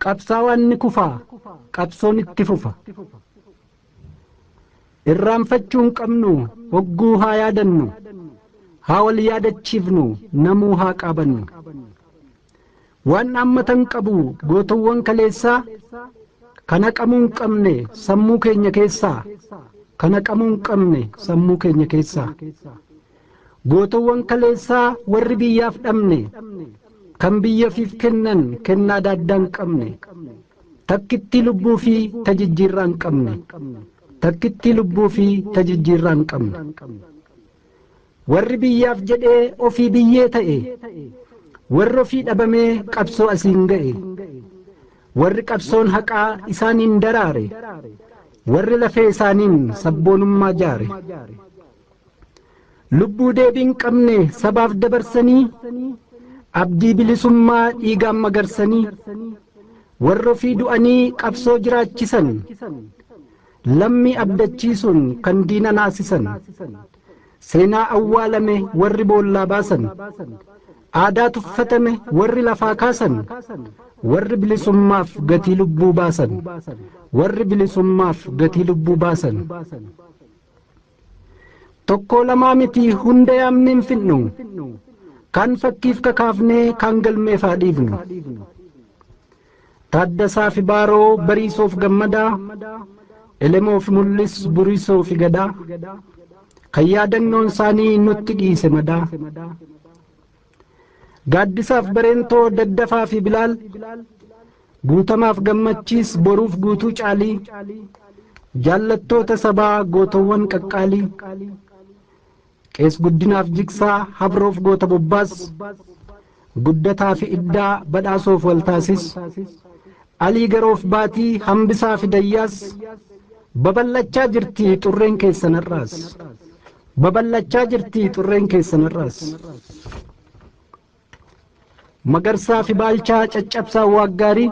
Qabsaawaan ni kufaa, qabsoon itti fufa. Irraanfachuu hin qabnu, hogguu haa yaadannu, haa wal yaadachiifnu, namuu haa qaabannu. Waan dhaammatan qabu gootowwan kaleessaa, kan haqamuu hin qabne sammuu keenya keessaa, kan haqamuu hin qabne sammuu keenya keessaa. Gootowwan kaleessaa warri biyyaaf dhabne, kan biyyafiif kennan kennaa adda hin qabne, takkittii lubbuu fi tajijjiirraa hin qabne, takkittii lubbuu fi tajijjiirraa hin qabne. Warri biyyaaf jedhee ofii biyyee ta'e, warri ofii dhabamee qabsoo asiin ga'e, warri qabsoon haqaa isaaniin daraare, warri lafee isaaniin sabboonummaa jaare. Lubbuu deebii hin qabne sabaaf dabarsanii, abdii bilisummaa dhiigaan magarsanii, warri ofii du'anii qabsoo jiraachisan, lammii abdachiisuun kan diina naasisan, seenaa awwaalame warri boollaa baasan, aadaa tuffatame warri lafaa kaasan, warri bilisummaaf gatii lubbuu baasan, warri bilisummaaf gatii lubbuu baasan. Tokko lamaa miti hunda yaamnee hin finnu, kan fakkiif kakaafnee kan galmeef haa dhiifnu. Taaddasaa fi Baaroo, Bariisoof Gammadaa, Elemoo fi Mul'is, Buriisoo fi Gadaa, kan yaadannoon isaanii nutti dhiise madaa. Gaaddisaaf Bareentoo, Daddafaa fi Bilaal, Guutamaaf Gammachiis, Boruuf Guutuu Caalii, jaallattoota sabaa gootowwan qaqqaalii, Qees Guddinaaf Jigsaa, Habroof Goota Bobbaas, Guddataa fi Iddaa, Badhaasoof Waltaasis, Alii Garoof Baatii, Hambisaa fi Dayyaas, babal'achaa jirti xurreen keessanarraas. Babal'achaa jirti xurreen keessanarraas. Magarsaa fi Baalchaa, Caccabsaa Waaggaarii,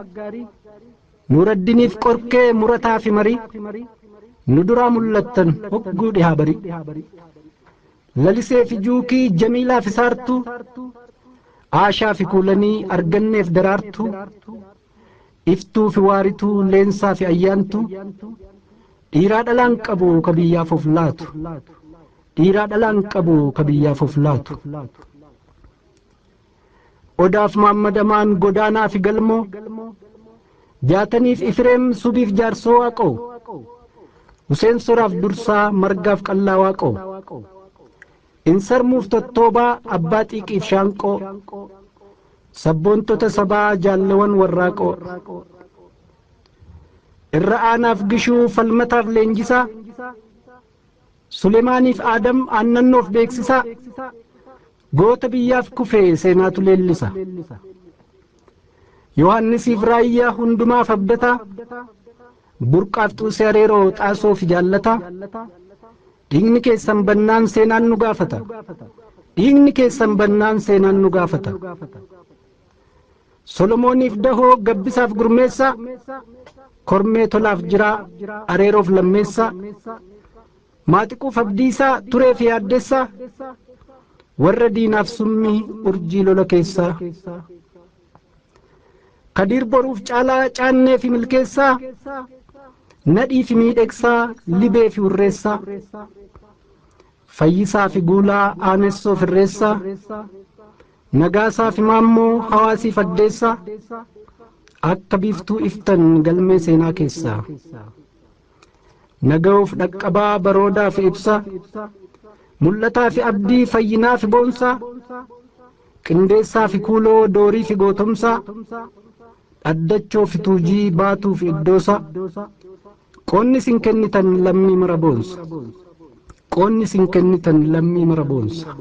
Nuuraddiniif Qorkee, Murataa fi Marii, nu duraa mul'attan hogguu dhihaa barii. Lalisee fi Juukii, Jamiilaa fi Saartuu, Aashaa fi Kuulanii, Arganneef Daraartuu, Iftuu fi Waarituu, Leensaa fi Ayyaantuu, dhiiraa dhalaan qabu ka biyyaaf of laatu, dhiiraa dhalaan qabu ka biyyaaf of laatu. Odaaf Maammadamaan, Godaanaa fi Galmoo, Jaataniif Ifreem, Subiif Jaarsoo Waaqoo, Huseen Soraaf Dursaa, Margaaf Qallaa Waaqoo, Insarmuuf Tottoobaa, Abbaa Xiiqiif Shaanqoo, sabboontota sabaa jaallawan warraaqoo, irra aanaaf Gishuu, Falmataaf Leenjisaa, Sulemaaniif Aadam, aannannoof Beeksisaa, goota biyyaaf kufee seenaatu leellisa. Yohannisiif Raayyaa, hundumaaf Abdataa, Burqaaf Xuusee Areeroo, Xaasoo fi Jaallataa, dhiigni keessan bannaan seenaan nu gaafata. Dhiigni keessan bannaan seenaan nu gaafata. Solomooniif Dahoo, Gabbisaaf Gurmeessaa, Kormee Tolaaf Jiraa, Areeroof Lammeessaa, Maaxiquuf Abdiisaa, Turee fi Yaaddessaa, warra diinaaf summii urjii lola keessaa. Kadiir Boruuf Caalaa, Caannee fi Milkeessaa, Nadhii fi Miidhegsaa, Libee fi Hurreessaa, Fayyisaa fi Guulaa, Aanessoo fi Irreessaa, Nagaasaa fi Maammoo, Hawaasiif Addeessaa, akka biiftuu iftan galmee seenaa keessaa. Naga'uuf Dhaqqabaa, Baroodaa fi Ibsaa, Mul'ataa fi Abdii, Fayyinaa fi Boonsaa, Qindeessaa fi Kuuloo, Doorii fi Gootomsaa, Dhaddachoo fi Tuujii, Baatuu fi Iddoosaa, qoonni isin kennitan lammii mara boonsa. Qoonni isin kennitan lammii mara boonsa.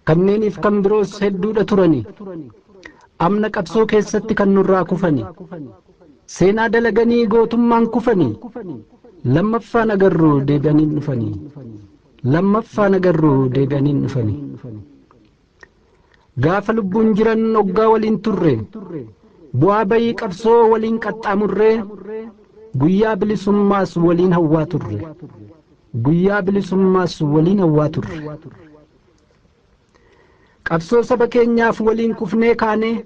Kanneeniif kan biroos hedduudha turani. Amna qabsoo keessatti kan nurraa kufani. Seenaa dalaganii gootummaan kufani. Lammaffaan agarruu deebi'aniin dhufani. Lammaffaan agarruu deebi'aniin dhufani. Gaafa lubbuun jiran hoggaa waliin turre, bu'aa bayii qabsoo waliin qaxxaamurree, guyyaa bilisummaas waliin hawwaa turre. Guyyaa bilisummaas waliin hawwaa turre. Qabsoo saba keenyaaf waliin kufnee kaanee,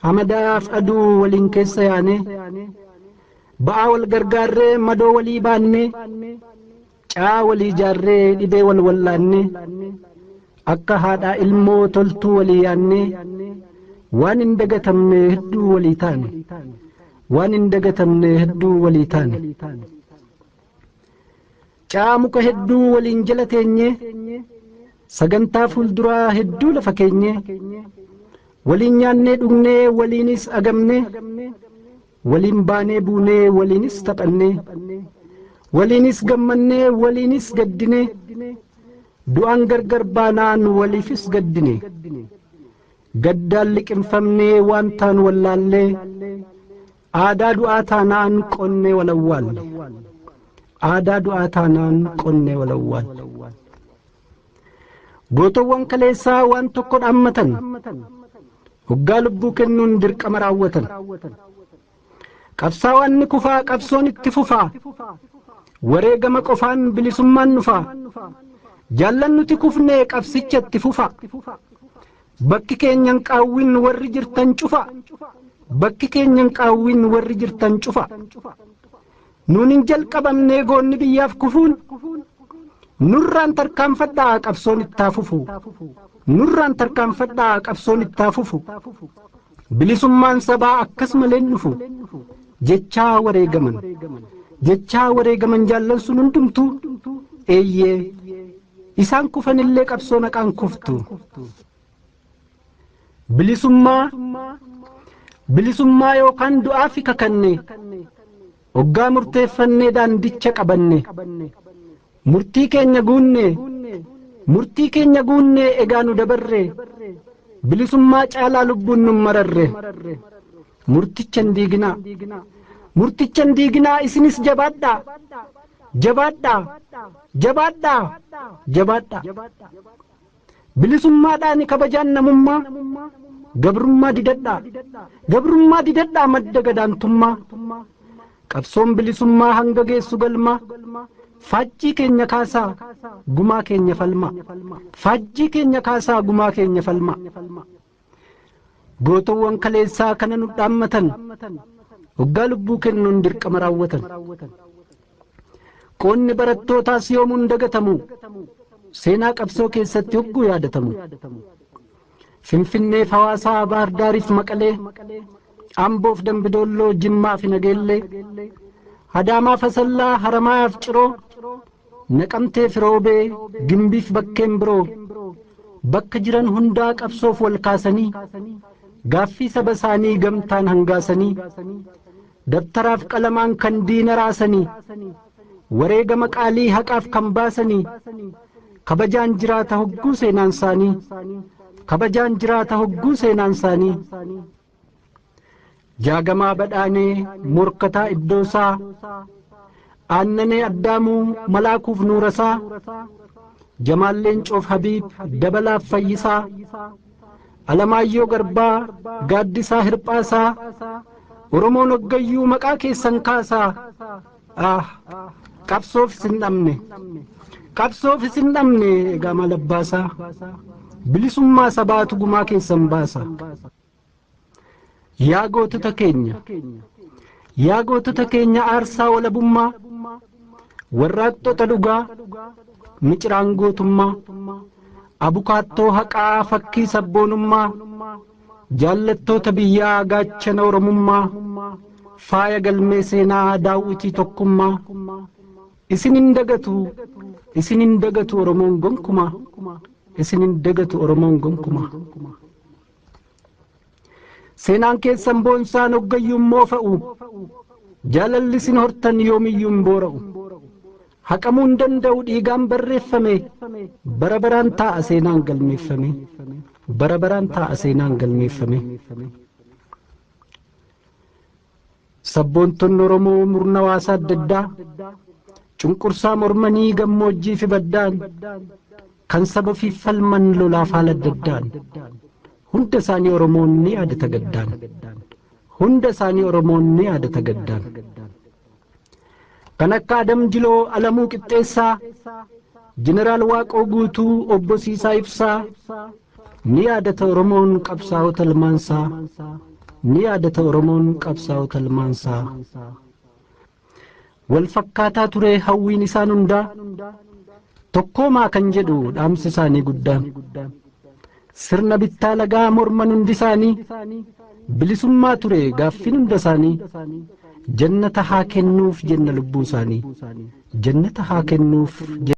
Hamadaaf aduu waliin keessa yaane ba'aa wal gargaarree madoo walii baanne caa walii jaarree dhibee wal wallaanne akka haadhaa ilmoo toltuu walii yaanne waan hin dagatamne hedduu walii taane waan hin dagatamne hedduu walii taane caa muka hedduu waliin jala teenye sagantaa fuulduraa hedduu lafa keenye waliin nyaannee dhugnee waliinis agamne waliin baanee buunee waliinis taphannee waliinis gammannee waliinis gaddine du'aan gargar baanaan waliifis gaddine gaddaan liqinfamnee waan taan wallaallee aadaa du'aa taanaan qonnee walawwaalle aadaa du'aa taanaan qonnee walawwaalle gootowwan kaleessaa waan tokko dhaammatan hoggaa lubbuu kennuun dirqama raawwatan qabsaawaan ni kufaa qabsoon itti fufaa wareegama qofaan bilisummaan nufaa jaallan nuti kufnee qabsicha itti fufa bakki keenyan qaawwin warri jirtan cufa bakki keenyan qaawwin warri jirtan cufa nuun hin jalqabamnee goonni biyyaaf kufuun nurraan tarkaanfadhaa qabsoon ittaa fufu nurraan tarkaanfadhaa qabsoon ittaa fufu bilisummaan sabaa akkas malee dhufu jechaa wareegaman jechaa wareegaman jaallan sun hundumtuu eeyyee isaan kufanillee qabsoo naqaan kuftu bilisummaa bilisummaa yookaan du'aa fi kakanne hoggaa murteeffannee daandicha qabanne murtii keenya guunne murtii keenya guunne egaa nu dabarre bilisummaa caalaa lubbuun nu mararre murticha hin diiginaa murticha hin diiginaa isinis jabaadhaa jabaadhaa jabaadhaa jabaadhaa bilisummaadhaan kabajaan namummaa gabrummaa didadhaa gabrummaa didadhaa madda gadaantummaa qabsoon bilisummaa hanga geessu galmaa faajjii keenya kaasaa gumaa keenya falmaa faajjii keenya kaasaa gumaa keenya falmaa gootowwan kaleessaa kana nu dhaammatan hoggaa lubbuu kennuun dirqama raawwatan qoonni barattootaas yoomuun dagatamu seenaa qabsoo keessatti hogguu yaadatamu finfinneef hawaasaa baardaariif maqalee amboof dambidoolloo jimmaa fi nageellee Hadaamaa fasallaa haramaaf ciroo naqamteef roobee gimbiif bakkeen biroo bakka jiran hundaa qabsoof wal kaasanii gaaffii saba isaanii gamtaan hangaasanii dabtaraaf qalamaan kan diina raasanii wareegama qaalii haqaaf kan baasanii kabajaan jiraata hogguu seenaan isaanii kabajaan jiraata hogguu seenaan isaanii jaagamaa badhaanee morkataa iddoosaa aannanee addaamuu malaakuuf nuurasaa jamaal leencoof habiib dabalaaf fayyisaa alamaayyoo garbaa gaaddisaa hirphaasaa oromoon hoggayyuu maqaa keessan kaasaa ah qabsoof isin dhabne qabsoof isin dhabne egaa maal abbaasaa bilisummaa sabaatu gumaa keessan baasa yaa gootota keenya yaa gootota keenya aarsaa walabummaa warraaqxota dhugaa miciraan gootummaa abukaattoo haqaa fakkii sabboonummaa jaallattoota biyyaa gaachana oromummaa faaya galmee seenaa daawwitii tokkummaa isin hin dagatu isin hin dagatu oromoon gonkumaa isin hin dagatu oromoon gonkumaa seenaan keessan boonsaan hoggayyuun moofa'u jaalalli isin hortan yoomiyyuu hin boora'u haqamuu hin danda'u dhiigaan barreeffame bara baraan taa'a seenaan galmeeffame bara baraan taa'a seenaan galmeeffame sabboontonni oromoo murna hawaasaa adda addaa cunqursaa mormanii gammoojjii fi baddaan kan saba fi falman lolaaf haala adda addaan hunda isaanii oromoon ni yaadata gaddaan hunda isaanii oromoon ni yaadata gaddaan kan akka Adam Jiloo Alamuu Qixxeessaa Jeneraal Waaqoo Guutuu Obbo Siisaa Ibsaa ni yaadata oromoon qabsaa'ota ilmaansaa Ni yaadata Oromoon qabsaa'ota ilmaansaa. Wal fakkaataa ture hawwiin isaan hundaa, tokkoomaa kan jedhu dhaamsi isaanii guddaan. Sirna bittaa lagaa morman hundi isaanii, bilisummaa ture gaaffiin hunda isaanii. Jannata haa kennuuf jenna lubbuu isaanii. Jannata haa kennuuf.